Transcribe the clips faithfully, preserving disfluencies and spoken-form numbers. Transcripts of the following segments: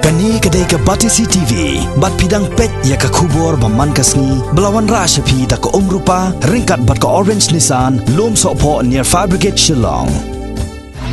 Kane ka dei ka Batesi T V, bad phi dang peit ïa ka khubor ba man ka sngi, ba la wanrah sha phi da ka Umrupa, ryngkat bad ka Orange Nissan, Lumsohphoh near Fire Brigade Shillong.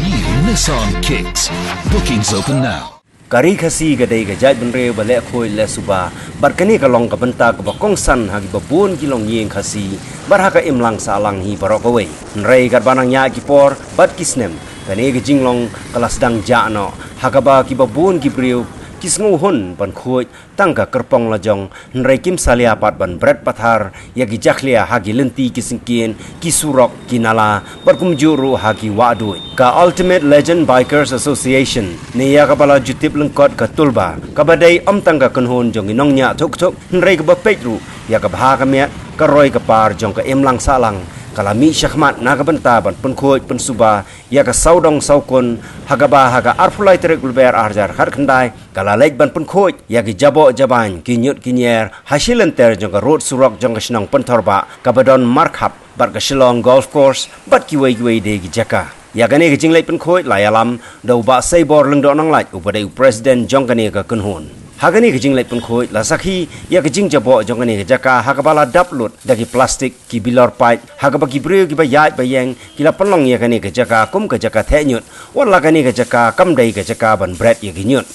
New Nissan Kicks. Bookings open now. Ka Ri Khasi ka dei ka jaitbynriew ba leh khuid leh suba, bad kane ka long ka bynta kaba kongsan ha kiba bun ki longïing Khasi, bad ha ka imlang sahlang hi baroh kawei. Hynrei katba nang ïaid ki por bad ki snem, kane ka jinglong ka la sdang jah noh, ha kaba kiba bun ki briew ki sngewhun ban khuid tang ka kyrpong lajong, hynrei kim salia pat ban bret pathar ïa ki jakhlia ha ki lynti ki syngkien, ki surok, ki nala, bad kumjuh ruh ha ki wahduid. Ka Ultimate Legend Bikers Association, ne ïa kaba la ju tip lyngkot ka Tulba, kaba dei ym tang ka kynhun jong ki nongñiah thuk thuk, hynrei kaba peit ruh ïa ka bha ka miat, ka roi ka par jong ka imlang sahlang, ka la mih shakhmat na ka bynta ban pynkhuid pynsuba ïa ka sawdong sawkun, ha kaba ha ka arphew lai tarik u Lber ar hajar khatkhyndai, ka la leit ban pynkhuid ïa ki jaboh jabain, ki ñiut ki ñier ha shilynter jong ka rud surok jong ka shnong Pynthorbah, kaba don markhap bad ka Shillong Golf Course bad kiwei kiwei de ki jaka. Ïa kane ka jingleit pynkhuid la ïalam da u Bah Seibor Lyngdoh Nonglait, uba dei u president jong kane ka kynhun. Ha kane ka jingleit pynkhuid la sakhi ïa ka jingjaboh jong kane ka jaka, ha kaba la dap lut da ki plastik, ki bilor paip, ha kaba ki briew kiba ïaid ba ïeng ki la pynlong ïa kane ka jaka kum ka jaka theh ñiut, wat la kane ka jaka kam dei ka jaka ban bret ïa ki ñiut.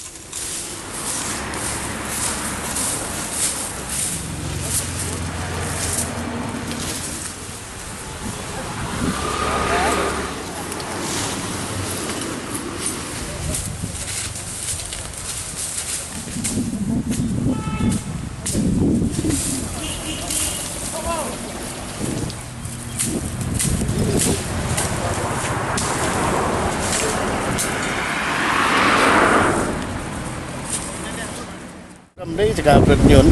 Kam dei jaka bret ñiut.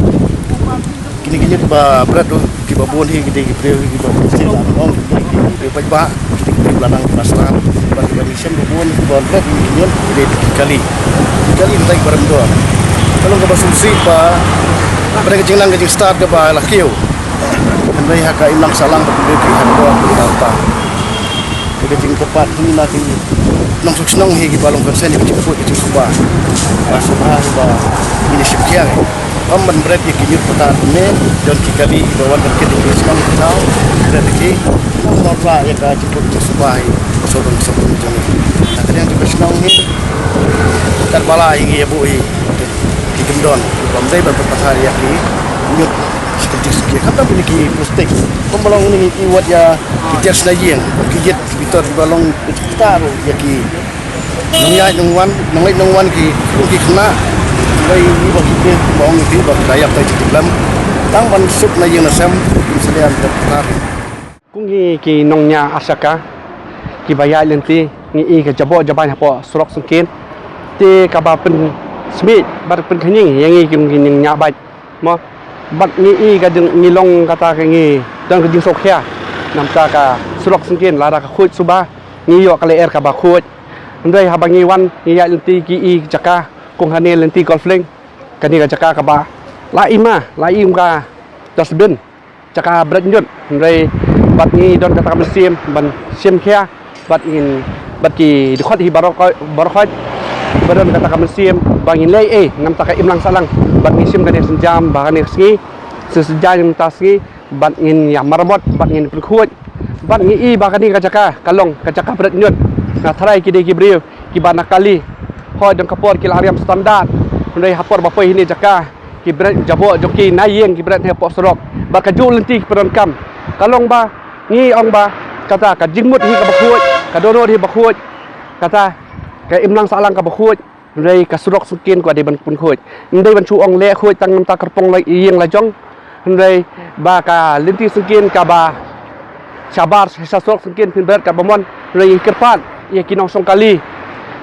Kine ki ñiut ba bret ruh kiba bun hi ki dei ki briew kiba bun sila ong ki dei ki briew paidbah, ki dei ki briew ba nang ba sla, ba kiba ngi shem ba bun kiba bret ki ñiut ki dei ki kali. Ki kali ki dei kiba rem dor. Ka long kaba sngewsih ba, ba dei ka jingnang ka jingstad kaba la kiew. Hynrei ha ka imlang sahlang ba ki dei ki ha ka dor ki dei ta. Ka jingkyrpad hi na ki nongshong shnong hi kiba long consent ki jingkhuid ki jingsuba. Ba suba hi ba ngin ïa shim khia. Ym ban bret ïa ki ñiut patar ne don ki kali kiba wan ban kit ïa ki shnong ki thaw. Bret ïa ki. Nang nor la ïa ka jingkhuid ki jingsuba hi. Ka sawdong sawkun jong ngi. Ka liang jong ka shnong hi. Kat ba la ïa ngi ïa buh hi. Ki kyndon. Bym dei ban pathar ïa ki ñiut. Shi kynti shi ki. Khamtam kine ki plastik. Kumba long kine ki wat ïa ki tiar shna ïing. Ki ïit ki bitor kiba long kita ruh ïa ki nongïaid nongwan, nongleit nongwan ki, ki khynnah. Bai ngi ba ki phi ba ong ki ba ka ïap tai ti lem. Tang ban suk na ïing na sem, ki selian ba ka. Kum ngi ki nongñiah ar jaka kiba ïaid lynti, ngi i ka jaboh jabain hapoh surok syngkien. Te kaba pynsmit bad pynkhñiang ïa ngi kum ki nongñiah bike. Mo, bad ngi i ka jing, ngi long kata ka ngi don ka jingsngewkhia. Namar ka surok syngkien lada ka khuid suba, ngi ïoh ka lyer kaba khuid. Hynrei haba ngi wan ngi ïaid lynti ki i jaka, kum hangne lynti Golf Link, kane ka jaka kaba la i ma, la i kum ka dustbin. Jaka bret ñiut, hynrei bad ngi don kata ka mynsiem ban shim khia, bad ngin, bad ki dkhot hi baroh, baroh khoit ba don kata ka mynsiem ba ngin leh ei namar ka imlang sahlang, bad ngi shim kane ka sienjam ba kane ka sngi, sienjam mynta sngi, bad ngin ïa maramot, bad ngin pynkhuid, bad ngi i ba kane ka jaka ka long ka jaka bret ñiut. Nga tharai ki dei ki briew kiba na kali, hoi don ka por ki la riam standard, hynrei ha por ba poi hine jaka ki bret jaboh jong ki na ïing ki bret hapoh surok. Bad kajuh lynti ki pyndonkam. Ka long ba ngi ong ba kata ka jingmut hi kaba khuid, ka dohnud hi ba khuid, kata ka imlang sahlang kaba khuid. Hynrei ka surok syngkien ka dei ban pynkhuid. Ym dei ban shu ong leh khuid tang namar kyrpong la ïing la jong. Hynrei ba ka lynti syngkien kaba shabar sha surok syngkien phin bret kaba mon. Hynrei ngi kyrpad ïa ki nongshong kali,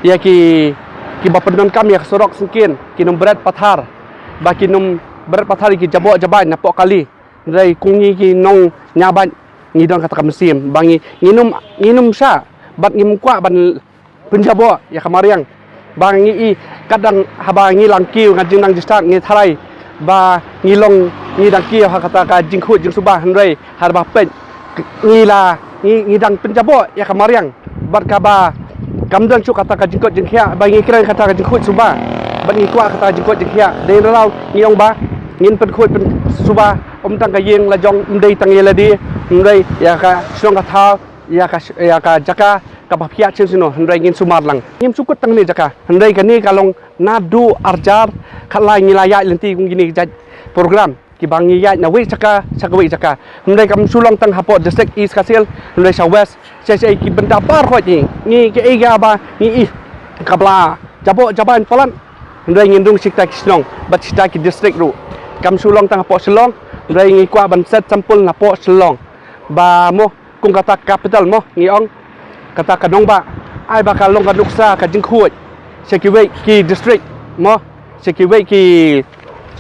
ïa ki, kiba pyndonkam ïa ka surok syngkien, kin ym bret pathar. Ba kin ym bret pathar ïa ki jaboh jabain napoh kali. Hynrei kum ngi ki nongñiah bike ngi don kata ka mynsiem ba ngi, ngin ym, ngin ym shah bad ngim kwah ban pynjaboh ïa ka mariang. Ba ngi i, katba haba ngi la kiew, nga jingnang jingstad ngi tharai ba ngi long, ngi dang kiew ha kata ka jingkhuid jingsuba, hynrei haba peit ngi la, ngi, ngi dang pynjaboh ïa ka mariang. Bad kaba kam don shuh kata ka jingkhuid jingkhiah, ba ngi kren kata ka jingkhuid suba. Ngi kwah kata jingkoit jingkhiah. Dei na law ngi ong ba ngin pynkhuid pynsuba, ym tang ka ïing la jong, ym dei tang ïa lade, ym dei ïa ka shnong ka thaw, ïa ka, ïa ka jaka kaba phiah shisha no, hynrei ngin sumar lang. Ngim shu kut tang ne jaka, hynrei kane ka long naduh arjar khatlai ngi la ïaid lynti kum kine ki jait program kiba ngi ïaid na wei jaka sha kawei jaka. Hynrei kam shu long tang hapoh district East Khasi Hills, hynrei sha West, sha sha ki bynta baroh ngi, ngi kaei kaba ngi ïohi kaba la jaboh jabain palat, hynrei ngin rung shi kita ki shnong bad shi kita ki district ruh. Kam shu long tang hapoh Shillong, hynrei ngi kwah ban set sample napoh Shillong ba mo kum kata capital mo ngi ong, kata ka nongbah, ai ba ka long ka nuksa ka jingkhuid sha kiwei ki district mo, sha kiwei ki,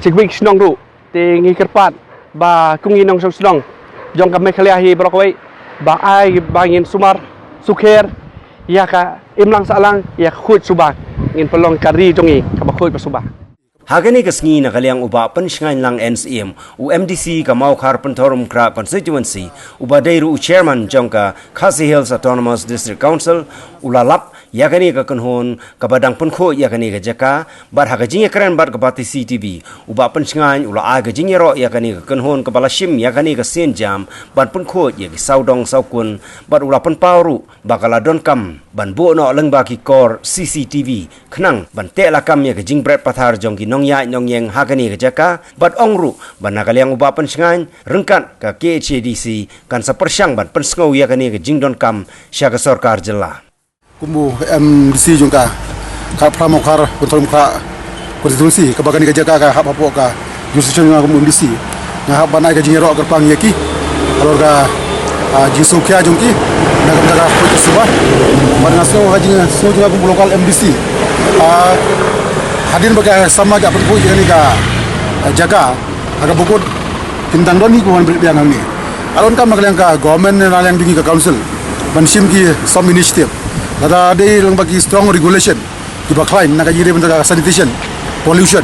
sha kiwei ki shnong ruh. Te ngi kyrpad ba kum ngi nongshong shnong jong ka Meghalaya hi baroh kawei, ba ai ba ngin sumar sukher ïa ka imlang sahlang, ïa ka khuid suba, ngin pynlong ka ri jong ngi kaba khuid ba suba. Ha kane ka sngi, na ka liang u Bah Pynshngaiñ Lang, N C M, u M D C ka Mawkhar Pynthorumkhrah Constituency, uba dei ruh u Chairman jong ka Khasi Hills Autonomous District Council, u la lap ïa kane ka kynhun kaba dang pynkhuid ïa kane ka jaka, bad ha ka jingïakren bad ka party C C T V, u Bah Pynshngaiñ u la ai ka jingïaroh ïa kane ka kynhun kaba la shim ïa kane ka sienjam ban pynkhuid ïa ki sawdong sawkun, bad u la pynpaw ruh ba ka la donkam ban buh noh lyngba ki kor C C T V khnang ban teh lakam ïa ka jingbret pathar jong ki nongïaid nongïeng ha kane ka jaka, bad ong ruh ba na ka liang u Bah Pynshngaiñ ryngkat ka K H A D C kan sa pyrshang ban pynsngew ïa kane ka jingdonkam sha ka sorkar jylla. Kum u M D C jong ka Kharphra Mawkhar Pynthorumkhrah Constituency, kaba kane ka jaka ka hap hapoh ka jurisdiction jong nga kum u M D C, nga hap ban ai ka jingïaroh kyrpang ïa ki halor ka, ah, jingsngewkhia jong ki na ka bynta ka khuid ka suba. Bad nga sngew ha ka jingsngew jong nga kum u local M D C, ah, hadien ba ka samla ka pynkhuid ïa kane ka, ah, jaka ha kaba kut, kin dang don hi kumban bret biang hangne. Ka donkam na ka liang ka government ne na liang jong ngi ka council ban shim ki some initiative. Lada dei lyngba ki strong regulation kiba khlaiñ na ka jingdei bynta ka sanitation, pollution.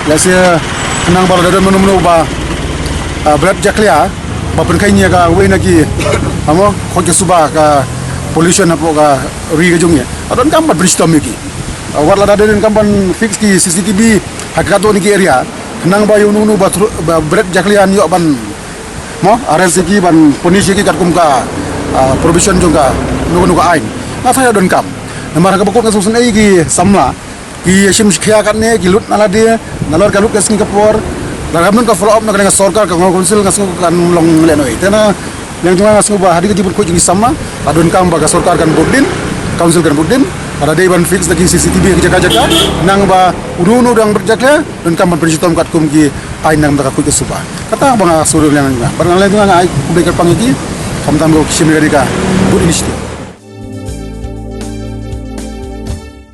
Lehse khnang ba lada don mano mano ba, ah, bret jakhlia ba pynkheiñ ïa kawei na ki, amo, khuid ka suba, ka pollution hapoh ka ri ka jong ngi, ka donkam ban pynshitom ïa ki. Ah, wat lada dei donkam ban fix ki C C T V ha katto katne ki area, khnang ba ïa uno uno ba thru-, ba bret jakhlia yn ïoh ban, mo, arrest ïa ki, ban punish ïa ki katkum ka, ah, provision jong kano kano ka aiñ. Nga tharai ka donkam. Namar ha kaba kut nga sngewsynei ïa ki samla ki ïashim shikha katne, ki lut na lade, nalor ka lut ka sngi ka por. Lada kam don ka follow up na ka liang ka sorkar, ka council, nga sngew kan long lehnoh. Te na liang jong nga, nga sngew ba hadien ka jingpynkhuid jong ki samla, ka donkam ba ka sorkar kan bud dien, council kan bud dien, lada dei ban fix da ki C C T V ha ki jaka jaka, khnang ba uno uno uba dang bret jakhlia donkam ban pynshitom katkum ki aiñ na ka bynta ka khuid ka suba. Kata ba nga sngew, liang jong nga. Bad na liang jong nga, nga ai khublei kyrpang ïa ki khamtam ba ki shim ïa kane ka good initiative.